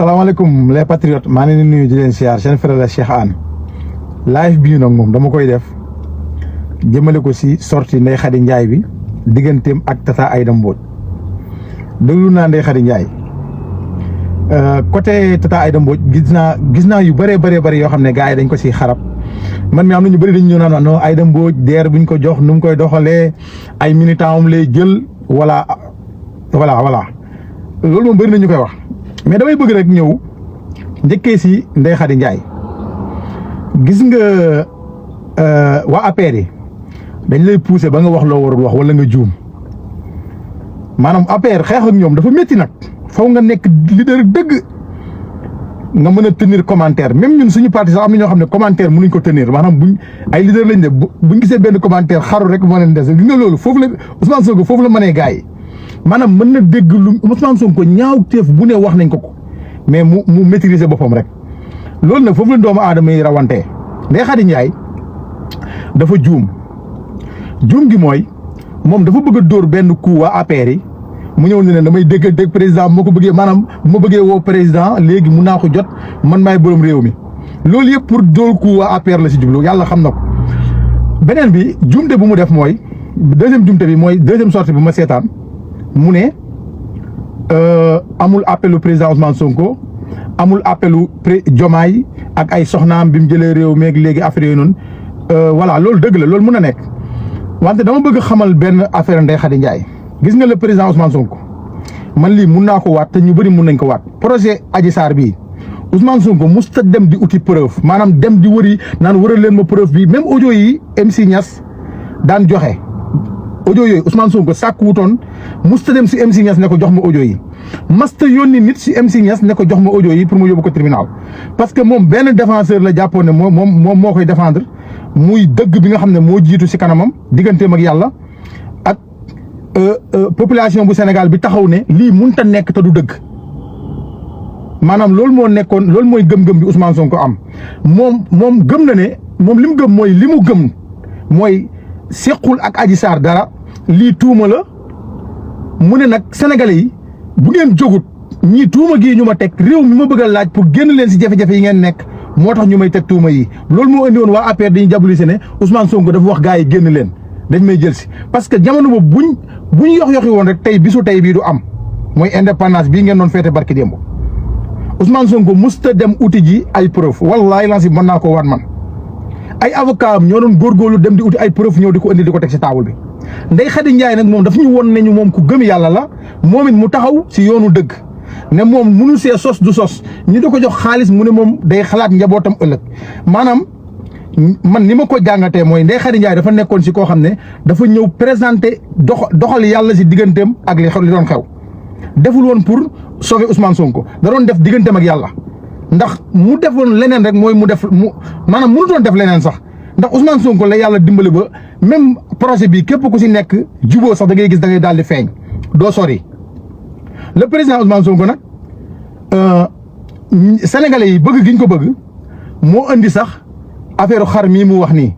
salaamaaleykum les patriotes maa ngi leen di nuyu di leen siyaar seen frère la Cheikh Anne live bii nag moom dama koy def jëmale ko si sortie Ndeye Khady Ndiaye bi digganteem ak Tata Aïda Mbodj déglu naa Ndeye Khady Ndiaye côté Tata Aïda Mbodj gis naa yu bëree yoo xam ne gars yi dañ ko si xarab man mi am na ñu bëri dañu ñëw naan non Aïda Mbodj deer buñ ko jox nu mu koy doxalee ay militants am lay jël voilà loolu moom bëri na ñu koy wax. mais damay bëgg rek ñëw njëkkee si Ndeye Khady Ndiaye gis nga waa APR yi dañ lay pousser ba nga wax loo warul wax wala nga juum maanaam APR xeex ak ñoom dafa métti nag faw nga nekk leader dëgg nga mën a tenir commentaire même ñun suñu parti sax am na ñoo xam ne commentaire mënuñ ko tenir maanaam buñ ay leader lañ de buñ gisee benn commentaire xaru rek moo leen des gis nga loolu foofu la Ousmane Sonko foofu la mënee gars yi maanaam mën na dégg lu Ousmane Sonko ñaaw teef bu ne wax nañ ko mais mu maîtriser boppam rek loolu nag foofu la doomu aadama yi rawantee Ndeye Khady Ndiaye dafa juum gi mooy moom dafa bëgg a dóor benn coup waa APR yi mu ñëw ne damay dégg président moo ko bëggee maanaam bu ma bëggee woo président léegi mun naa ko jot man maay borom réew mi loolu yëpp pour dóor coup waa APR la si jublu yàlla xam na ko. beneen bi juumte bu mu def mooy deuxième juumte bi mooy deuxième sortie bi ma seetaan mu ne amul appelu président Ousmane Sonko amul appelu Diomaye ak ay soxnaam bi mu jëlee réew meeg léegi affaire yooyu noonu voilà loolu dëgg la loolu mun na nekk wante dama bëgg xamal benn affaire Ndeye Khady Ndiaye gis nga le président Ousmane Sonko man lii mun naa ko waat te ñu bëri mun nañ ko waat projet Adji Sarr bii Ousmane Sonko musta dem di uti preuve maanaam dem di wëri naan wëral leen ma preuve bi même audio yi MC Niass daan joxe audio yooyu Ousmane Sonko sàkk wutoon musta dem si MC Niass ne ko jox ma audio yi masta yónni nit si MC Niass ne ko jox ma audio yi pour mu yóbbu ko tribunal parce que moom benn défenseur la jàppoon ne moom moo koy défendre muy dëgg bi nga xam ne moo jiitu si kanamam digganteem ak yàlla ak population bu Sénégal bi taxaw ne lii mënut a nekk te du dëgg maanaam loolu moo nekkoon loolu mooy gëm-gëm bi Ousmane Sonko am moom gëm na ne moom li mu gëm mooy li mu gëm mooy sequl ak Adji Sarr dara lii tuuma la mu ne nag sénégalais yi bu ngeen jógut ñii tuuma gii ñu ma teg réew mi ma bëgg a laaj pour génn leen si jafe-jafe yi ngeen nekk moo tax ñu may teg tuuma yi loolu moo indi woon waa APR dañuy jàppale ne Ousmane Sonko dafa wax gars yi génn leen dañ may jël si parce que jamono boobu buñ yoxi woon rek tey bisu tey bii du am mooy indépendance bii ngeen doon feete barki démb Ousmane Sonko musta dem uti ji ay preuve wallahi lan si mën naa koo waat man ay avocat am ñoo doon góorgóorlu dem di uti ay preuve ñëw di ko indi di ko teg si table bi Ndeye Khady Ndiaye nag moom dafa ñu won ne ñu moom ku gëm yàlla la moom it mu taxaw si yoonu dëgg ne moom munu see sos du sos ñu di ko jox xaalis mu ne moom day xalaat njabootam ëllëg maanaam man ni ma ko jàngatee mooy Ndeye Khady Ndiaye dafa nekkoon si koo xam ne dafa ñëw présenté doxal yàlla si digganteem ak li doon xew deful woon pour sauver Ousmane Sonko da doon def digganteem ak yàlla ndax mu defoon leneen rek mooy mu maanaam mënu doon def leneen sax ndax Ousmane Sonko la yàlla dimbali ba même projet bi képp ku si nekk juboo sax da ngay gis da ngay daal di feeñ doo sori le président Ousmane Sonko nag sénégalais yi bëgg giñ ko bëgg moo indi sax affaire xar mii mu wax nii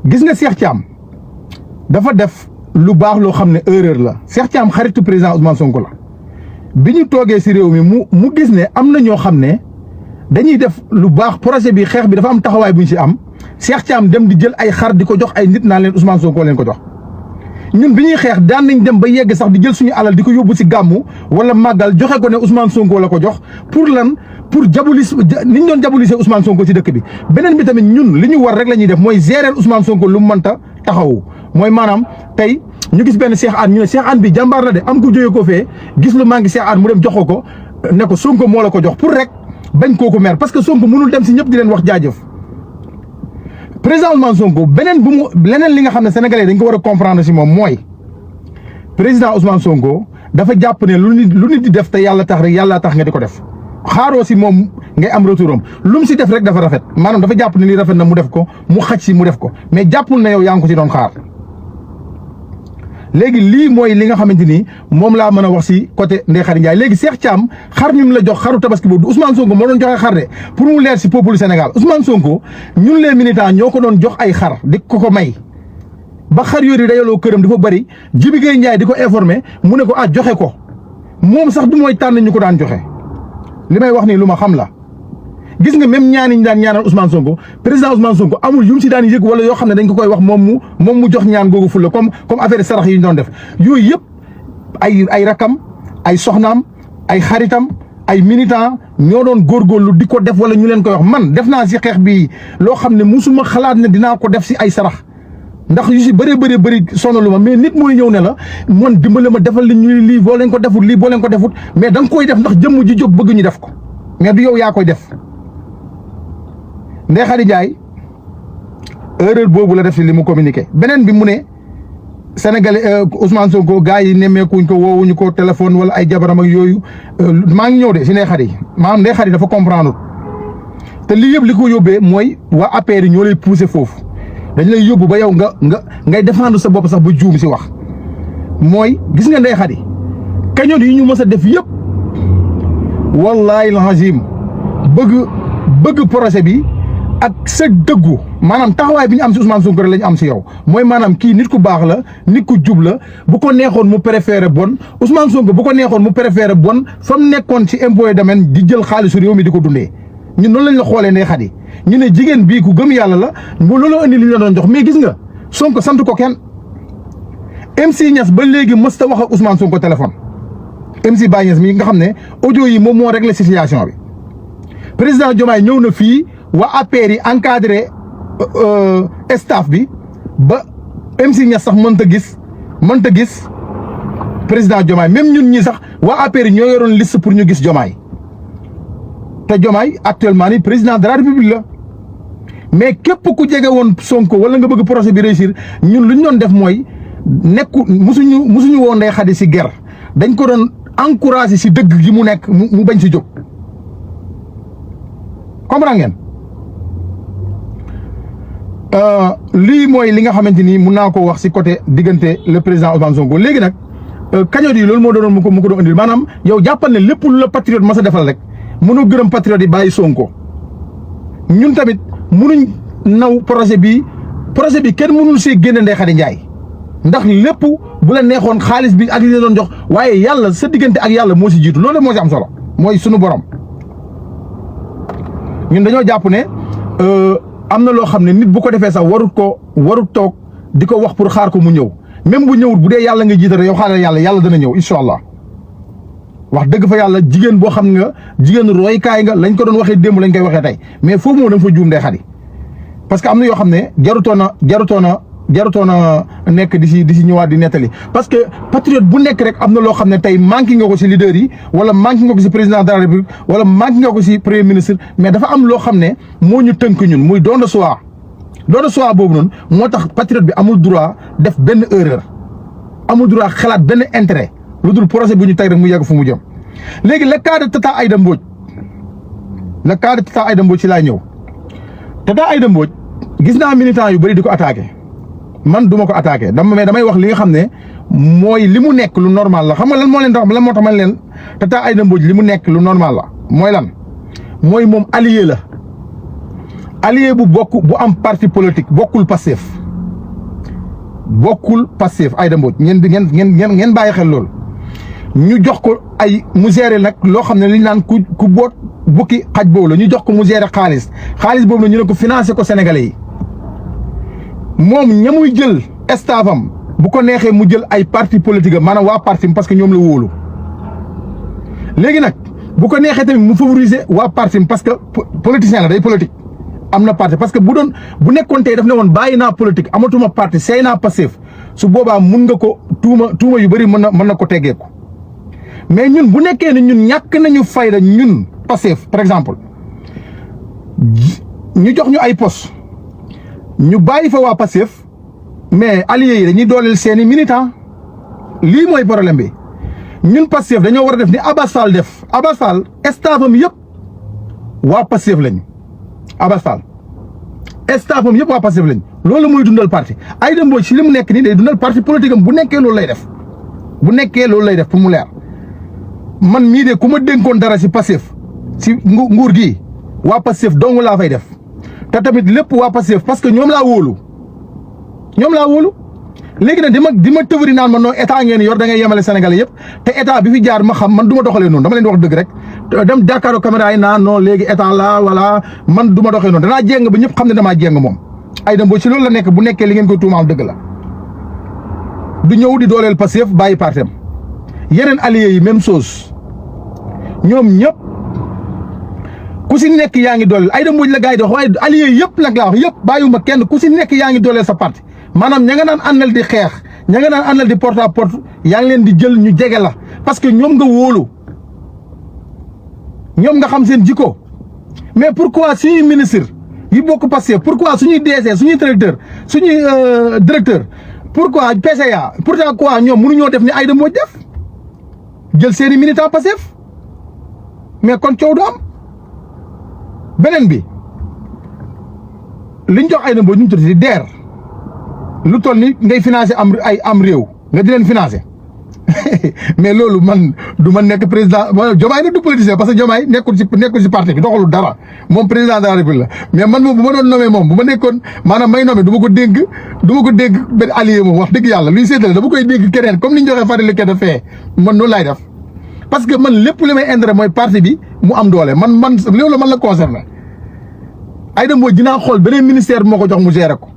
gis nga Cheikh Thiam dafa def lu baax loo xam ne erreur la Cheikh Thiam xaritu président Ousmane Sonko la bi ñu toogee si réew mi mu gis ne am na ñoo xam ne dañuy def lu baax projet bi xeex bi dafa am taxawaay bu ñu si am Cheikh Thiam dem di jël ay xar di ko jox ay nit naan leen Ousmane Sonko leen ko jox ñun bi ñuy xeex daan nañ dem ba yegg sax di jël suñu alal di ko yóbbu si gàmmu wala màggal joxe ko ne Ousmane Sonko la ko jox pour lan pour jabulis ni ñu doon jabulisee Ousmane Sonko si dëkk bi. beneen bi tamit ñun li ñu war rek la ñuy def mooy gérer Ousmane Sonko lu mu mënta taxawu mooy maanaam tey ñu gis benn Cheikh Anne ñu ne Cheikh Anne bi jàmbaar la de am ko jógee ko fee gis lu maa ngi Cheikh Anne mu dem joxo ko ne ko Sonko moo la ko jox pour rek bañ kooku mer parce que Sonko mënul dem si ñëpp di leen wax jaajëf. président Ousmane Sonko leneen li nga xam ne sénégalais dañ ko war a comprendre si moom mooy président Ousmane Sonko dafa jàpp ne lu nit di def te yàlla tax rek yàlla tax nga di ko def xaaroo si moom ngay am retouram lu mu si def rek dafa rafet maanaam dafa jàpp ne lii rafet na mu def ko mu xaj si mu def ko mais jàppul na yow yaa ngi ko si doon xaar. léegi lii mooy li nga xamante ni moom laa mën a wax si côté Ndeye Khady Ndiaye léegi Cheikh Thiam xar mi mu la jox xaru tabaski boobu Ousmane Sonko moo doon joxe xar de pour mu leer si peuple Sénégal Ousmane Sonko ñun les militants ñoo ko doon jox ay xar di ko may ba xar yooyu dayaloo këram dafa bëri Jibi Gueye Ndiaye di ko informé mu ne ko joxe ko moom sax du mooy tànn ñu ko daan joxe li may wax nii lu ma xam la gis nga même ñaan yi ñu daan ñaanal Ousmane Sonko président Ousmane Sonko amul yu mu si daan yëg wala yoo xam ne dañ ko koy wax moom mu jox ñaan googu fulla comme affaire sarax yi ñu doon def yooyu yëpp ay rakam ay soxnaam ay xaritam ay militant ñoo doon góorgóorlu di ko def wala ñu leen koy wax man def naa si xeex bi loo xam ne musuma xalaat ne dinaa ko def si ay sarax ndax yu si bëri sonalu ma mais nit mooy ñëw ne la man dimbale ma defal li ñuy lii boo leen ko defut lii boo leen ko defut mais da nga koy def ndax jëmm ji jóg bëgg ñu def ko mais du yow yaa koy def Ndeye Khady Ndiaye erreur boobu la def si li mu communiqué beneen bi mu ne Sénégalais Ousmane Sonko gars yi nemmeekuñ ko woowuñu ko téléphone wala ay jabaram ak yooyu maa ngi ñëw de si Ndeye Khady maanaam Ndeye Khady dafa comprendre te lii yëpp li ko yóbbee mooy waa APR yi ñoo lay poussé foofu dañ lay yóbbu ba yow ngay défendre sa bopp sax ba juum si wax mooy gis nga Ndeye Khady kañoon yi ñu mës a def yëpp wallahi alazim bëgg projet bi ak sa dëggu maanaam taxawaay bi ñu am si Ousmane Sonko la ñu am si yow mooy maanaam kii nit ku baax la nit ku jub la bu ko neexoon mu préféré bon Ousmane Sonko bu ko neexoon mu préféré bon fa mu nekkoon ci impôt et domaine di jël xaalisu réew mi di ko dundee ñun noonu lañ la xoolee Ndeye Khady ñu ne jigéen bii ku gëm yàlla la loolu andi li ñu la doon jox mais gis nga Sonko sant ko kenn MC Niass ba léegi mës ta wax ak Ousmane Sonko téléphone MC Baye Niass mi nga xam ne audio yi moom moo réglé situation bi président Diomaye ñëw na fii waa APR yi encadré staff bi ba MC Niass sax mënta gis président Diomaye même ñun ñi sax waa APR yi ñoo yoroon liste pour ñu gis Diomaye te Diomaye actuellement ni président de la République la mais képp ku jege woon Sonko wala nga bëgg projet bi réussir ñun lu ñu doon def mooy musuñu woon Ndeye Khady si guerre dañ ko doon encouragé si dëgg gi mu nekk mu bañ si jóg comprendre ngeen lii mooy li nga xamante ni mun naa ko wax si côté diggante le président Ousmane Sonko léegi nag kañoot yi loolu moo doon mu ko doon indil maanaam yow jàppal ne lépp lu la patriote ma sa defal rek mënu gërëm patriote yi bàyyi Sonko ñun tamit munuñ naw projet bi kenn mënul see génne Ndeye Khady Ndiaye ndax lépp bu la neexoon xaalis bi ak li la doon jox waaye yàlla sa diggante ak yàlla moo si jiitu loolu moo si am solo mooy sunu borom ñun dañoo jàpp ne am na loo xam ne nit bu ko defee sax warut toog di ko wax pour xaar ko mu ñëw même bu ñëwut bu dee yàlla nga jiital yow xaaral yàlla dana ñëw incha allah wax dëgg fa yàlla jigéen boo xam nga jigéen roykaay nga lañ ko doon waxee démb lañ koy waxee tey mais foofu moo da nga fa juum Ndeye Khady parce que am na yoo xam ne jarutoona nekk di si ñëwaat di nettali parce que patriote bu nekk rek am na loo xam ne tey manqué nga ko si leader yi wala manqué nga ko si président de la république wala manqué nga ko si premier ministre mais dafa am loo xam ne moo ñu tënk ñun muy don de soi boobu noonu moo tax patriote bi amul droit def benn erreur amul droit xalaat benn intérêt lu dul projet bu ñu teg rek mu yegg fu mu jëm léegi le cas de Tata Aïda Mbodj si laay ñëw Tata Aïda Mbodj gis naa militant yu bëri di ko attaqué man duma ko attaqué mais damay wax li nga xam ne mooy li mu nekk lu normal la xam nga lan moo leen tax lan moo tax man leen Tata Aïda Mbodj li mu nekk lu normal la mooy lan mooy moom allié la allié bu am parti politique bokkul Pastef Aïda Mbodj ngeen bàyyi xel loolu ñu jox ko ay mu gérer nag loo xam ne li ñu naan ku boot bukki xaj boobu la ñu jox ko mu gérer xaalis boobu la ñu ne ko financé ko Sénégalais yi moom ñamuy jël staffam bu ko neexee mu jël ay parti politique am maanaam waa parti parce que ñoom la wóolu léegi nag bu ko neexee tamit mu favoriser waa parti parce que politicien la day politique am na parti parce que bu nekkoon tey daf ne woon bàyyi naa politique amatuma parti seey naa Pastef su boobaa mun nga ko tuuma yu bëri mën na ko teggeeku mais ñun bu nekkee ne ñun ñàkk nañu fayda ñun Pastef par exemple ñu jox ñu ay poste ñu bàyyi fa waa Pastef mais alliés yi dañuy dooleel seeni militant lii mooy problème bi ñun Pastef dañoo war a def ni Abass Fall def Abass Fall staffam yëpp waa Pastef lañu Abass Fall staffam yëpp waa Pastef lañu loolu mooy dundal parti Aïda Mbodj si li mu nekk nii day dundal parti politique am bu nekkee loolu lay def pour mu leer man mii de ku ma dénkoon dara si Pastef si nguur gi waa Pastef dong laa fay def te tamit lépp waa Pastef parce que ñoom laa wóolu léegi nag di ma tëvëri naan man non état ngeen yor da ngay yemale Sénégalais yëpp te état bi fi jaar ma xam man du ma doxalee noonu dama leen di wax dëgg rek dem jàkkaarloo caméra yi naa non léegi état la wala man du ma doxee noonu danaa jéng ba ñëpp xam ne damaa jéng moom Aïda Mbodj ci loolu la nekk bu nekkee li ngeen ko tuumaal dëgg la du ñëw di dooleel Pastef bàyyi partem yeneen alliés yi même chose ñoom ñëpp ku si nekk yaa ngi dooleel Aïda Mbodj la gars yi di wax waaye alliés yëpp nag laa wax yëpp bàyyiwuma kenn ku si nekk yaa ngi dooleel sa parti maanaam ña nga naan àndal di xeex ña nga naan àndal di porte à porte yaa ngi leen di jël ñu jege la parce que ñoom nga wóolu ñoom nga xam seen jikko mais pourquoi suñuy ministre yi bokk Pastef pourquoi suñuy DG suñuy directeur pourquoi PCA pourtant quoi ñoom mënuñoo def ni Aïda Mbodj def jël seeni militant Pastef mais kon coow du am beneen bi liñ jox Aïda Mbodj ñu tuddee DER lu toll ni ngay financer am réew nga di leen financer mais loolu man du ma nekk président Diomaye nag du politicien parce que Diomaye nekkul ci parti bi doxalul dara moom président de la République la mais man moom bu ma doon nommé moom bu ma nekkoon maanaam may nommé du ma ko dégg benn allié moom wax dëgg yàlla luy séddale dama koy dégg keneen comme ni ñu joxee Fadilou Keita fee man noonu laay def parce que man lépp li may intérêt mooy parti bi mu am doole man loolu man la concerné Aïda Mbodj dinaa xool beneen ministère bi moo ko jox mu gérer ko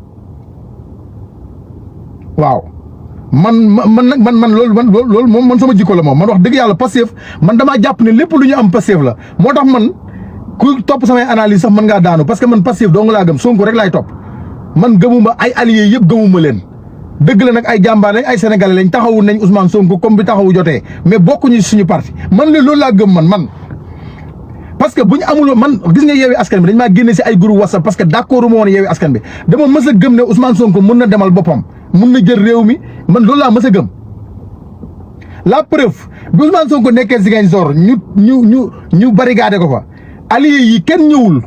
waaw man loolu moom man sama jikko la moom man wax dëgg yàlla Pastef man damaa jàpp ne lépp lu ñu am Pastef la moo tax man ku topp samay analyse sax mën ngaa daanu parce que man Pastef dong laa gëm Sonko rek laay topp man gëmuma ay alliés yëpp gëmuma leen dëgg la nag ay jàmbaar lañ ay sénégalais lañ taxawu nañ Ousmane Sonko comme bi taxawu jotee mais bokkuñu suñu parti man la loolu laa gëm man parce que bu ñu amul man gis nga Yewwi Askan Wi dañ maa génne si ay groupe WhatsApp parce que d'accord ma woon Yewwi Askan Wi dama mës a gëm ne Ousmane Sonko mën na demal boppam mun na jël réew mi man loolu laa mës a gëm la preuve bi Ousmane Sonko nekkee Ziguinchor ñu barricadé ko fa alliés yi kenn ñëwul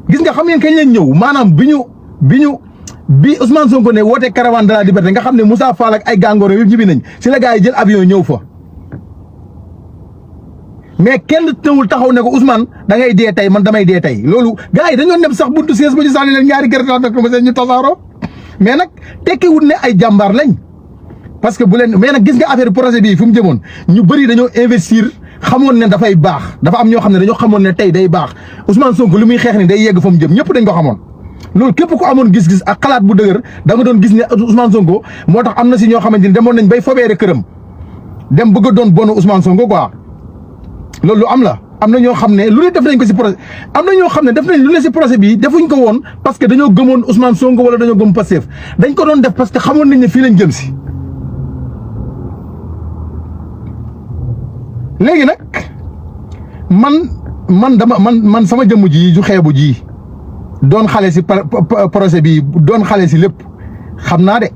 gis nga xam ngeen kañ leen ñëw maanaam bi Ousmane Sonko ne woote caravane de la liberté nga xam ne Moussa Fall ak ay gàngoor yëpp ñibbi nañ si la gars yi jël avion ñëw fa mais kenn teewul taxaw ne ko Ousmane da ngay dee tey man damay dee tey loolu gars yi dañoo dem sax buntu siège ba ñu sànni leen ñaari gerte ñu tasaaroo mais nag tekkiwul ne ay jàmbaar lañ parce que bu leen mais nag gis nga affaire projet bii fu mu jëmoon ñu bëri dañoo investir xamoon ne dafay baax dafa am ñoo xam ne dañoo xamoon ne tey day baax Ousmane Sonko li muy xeex ni day yegg fa mu jëm ñëpp dañ ko xamoon loolu képp ku amoon gis-gis ak xalaat bu dëgër da nga doon gis ne Ousmane Sonko moo tax am na si ñoo xamante ni demoon nañ bay fobeere këram dem bëgg a doon bonu Ousmane Sonko quoi loolu lu am la am na ñoo xam ne lu ne def nañ ko si projet am na ñoo xam ne def nañ lu ne si projet bi defuñ ko woon parce que dañoo gëmoon Ousmane Sonko wala dañoo gëm Pastef dañ ko doon def parce que xamoon nañ ne fii lañ jëm si. léegi nag man sama jëmm ji ju xeebu ji doon xale si projet bi doon xale si lépp xam naa de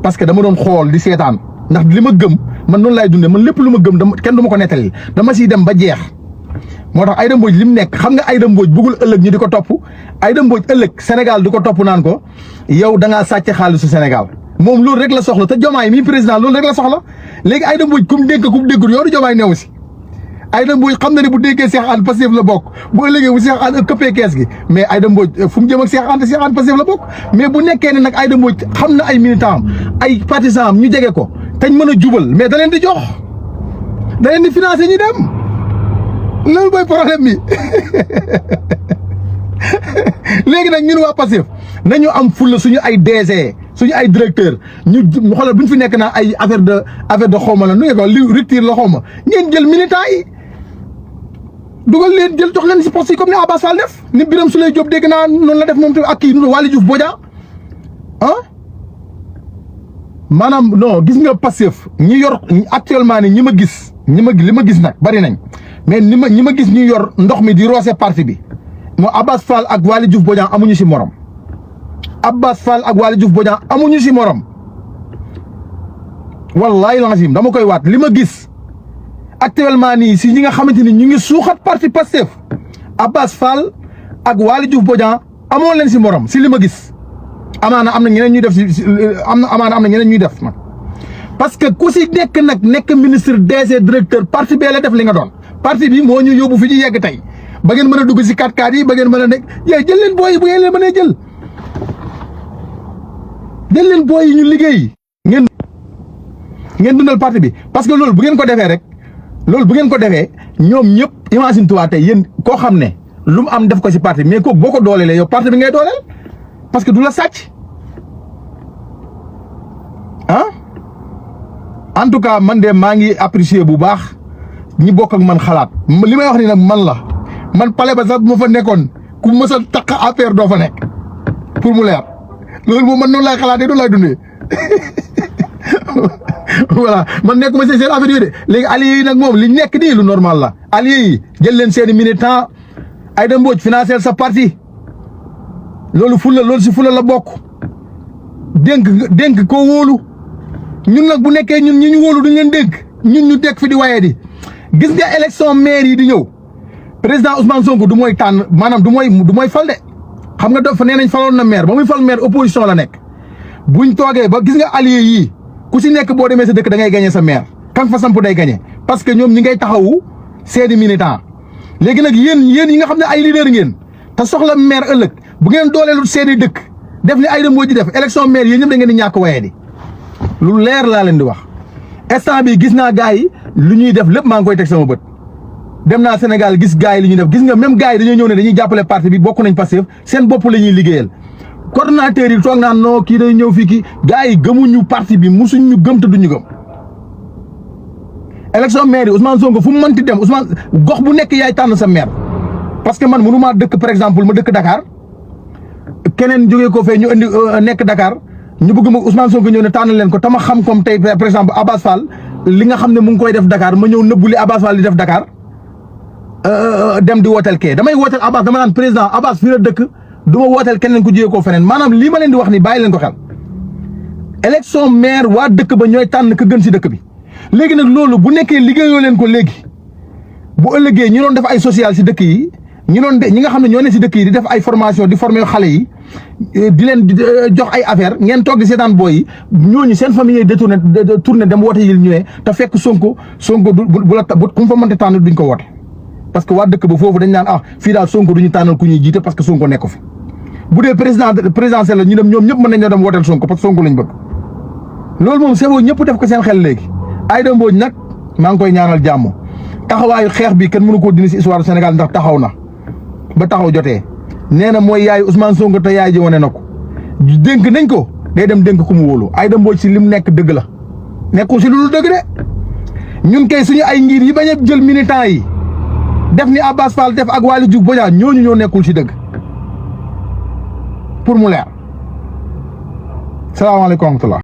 parce que dama doon xool di seetaan ndax li ma gëm. man noonu laay dundee man lépp lu ma gëm kenn du ma ko nettali dama siy dem ba jeex moo tax Aïda Mbodj li mu nekk xam nga Aïda Mbodj bëggul ëllëg ñi di ko topp Aïda Mbodj ëllëg Sénégal di ko topp naan ko yow da ngaa sàcc xaalisu Sénégal moom loolu rek la soxla te Diomaye mi président loolu rek la soxla léegi Aïda Mbodj kum dénk kum déggul yow du Diomaye newu si Aïda Mbodj xam na ne bu dénkee Cheikh Anta Pastef la bokk bu ëllëgee bu Cheikh Anta këppee kees gi mais Aïda Mbodj fu mu jëm ak Cheikh Anta Pastef la bokk mais bu nekkee ne nag Aïda Mbodj xam na ay militants am ay partisans am ñu jege ko tañ mën a jubal mais da leen di jox da leen di financer ñu dem loolu mooy problème bi léegi nag ñun waa Pastef nañu am fulla suñu ay DG suñu ay directeur ñu xoolal bu ñu fi nekk naa ay affaire de xawma la nu ngeen ko li rupture la xawma ngeen jël militants yi dugal leen jël jox leen si poste yi comme ni Abass Fall def ni Birame Souleye Diop dégg naa noonu la def moom tamit ak kii Waly Diouf Bodian maanaam non gis nga Pastef ñi yor actuellement ni li ma gis nag bari nañ mais ñi ma gis ñu yor ndox mi di roose parti bi moo Abass Fall ak Waly Diouf Bodian amuñu si morom Abass Fall ak Waly Diouf Bodian amuñu si morom wallahi lazim dama koy waat li ma gis actuellement nii si ñi nga xamante ni ñu ngi suuxat parti Pastef Abass Fall ak Waly Diouf Bodian amoo leen si morom si li ma gis amaana am na ñeneen ñuy def si amaana am na ñeneen ñuy def nag parce que ku si nekk ministre DG directeur parti bee la def li nga doon parti bi moo ñu yóbbu fi ñu yegg tey ba ngeen mën a dugg si 4x4 yi ba ngeen mën a nekk jël leen booy yi bu ngeen leen mënee jël leen booy yi ñu liggéey ngeen dundal parti bi parce que loolu bu ngeen ko defee rek ñoom ñëpp imagine toi tey yéen koo xam ne lu mu am def ko ci parti mais kooku boo ko dooleelee yow parti bi ngay dooleel parce que du la sàcc ah en tout cas man de maa ngi apprécier bu baax ñi bokk ak man xalaat li may wax ni nag man la man pale ba sax bu ma fa nekkoon ku mës a taq affaire doo fa nekk pour mu leer loolu moom man noonu laay xalaatee noonu laay dundee voilà man nekkuma seen affaire yi de léegi alliés yi nag moom li nekk nii lu normal la alliés yi jël leen seeni militant Aïda Mbodj financer sa parti loolu si fula la bokk dénk koo wóolu ñun nag bu nekkee ñun ñi ñu wóolu duñ leen dénk ñun ñu dekk fi di waye di gis nga élection maire yi di ñëw président Ousmane Sonko du mooy tànn maanaam du mooy fal de xam nga dafa nee nañ faloon na maire ba muy fal maire opposition la nekk buñ toogee ba gis nga alliés yii ku si nekk boo demee sa dëkk da ngay gagné sa maire kan fa samp day gagné parce que ñoom ñi ngay taxawu seeni militant léegi nag yéen yi nga xam ne ay leader ngeen te soxla maire ëllëg bu ngeen dooleelu seeni dëkk def ni Aïda Mbodj di def élection maire yéen ñëpp da ngeen di ñàkk waye di lu leer laa leen di wax instant bi gis naa gars yi lu ñuy def lépp maa ngi koy teg sama bët dem naa Sénégal gis gars yi li ñuy def gis nga même gars yi dañoo ñëw ne dañuy jàppale parti bi bokk nañ Pastef seen bopp la ñuy liggéeyal coordonnateur yi toog naan non kii day ñëw fii kii gars yi gëmuñu parti bi musuñ ñu gëm te duñu gëm élection maire yi Ousmane Sonko fu mu mënti dem Ousmane gox bu nekk yaay tànn sa maire parce que man mënu maa dëkk par exemple ma dëkk Dakar keneen jógee ko fee ñu indi nekk Dakar ñu bëgg ma Ousmane Sonko ñëw ne tànn leen ko tama xam comme tey par exemple Abass Fall li nga xam ne mu ngi koy def Dakar ma ñëw nëbbu li Abass Fall di def Dakar dem di wooteel kee damay wooteel Abass dama naan président Abass fii la dëkk du ma wooteel keneen ku jógee koo feneen maanaam lii ma leen di wax ni bàyyi leen ko xel élection maire waa dëkk ba ñooy tànn ka gën si dëkk bi léegi nag loolu bu nekkee liggéeyoo leen ko léegi bu ëllëgee ñu doon def ay social si dëkk yi ñi nga xam ne ñoo ne si dëkk yi di def ay formation di former xale yi di leen jox ay affaire ngeen toog di seetaan booy yi ñooñu seen famille yi tourné dem woote yi ñëwee te fekk Sonko bu la ku mu fa mënti tànn duñ ko woote parce que waa dëkk ba foofu dañ naan fii daal Sonko duñu tànnal ku ñuy jiite parce que Sonko nekku fi bu dee présidentiel la ñu dem ñoom ñëpp mën nañoo dem wooteel Sonko parce que Sonko lañ bëgg loolu moom c'est bon ñëpp def ko seen xel léegi Aïda Mbodj nag maa ngi koy ñaanal jàmm taxawaayu xeex bi kenn mënu koo dindi si histoire du Sénégal ndax taxaw na ba taxaw jotee nee na mooy yaayu Ousmane Sonko te yaay ji wane na ko dénk nañ ko day dem dénk ku mu wóolu Aïda Mbodj si lim nekk dëgg la nekkul si lu dëgg de ñun kay suñu ay ngir yi bañ a jël militant yi def ni Abass Fall def ak Waly Diouf Bodiang ñooñu ñoo nekkul si dëgg pour mu leer salaamaaleykum wa rahmatulah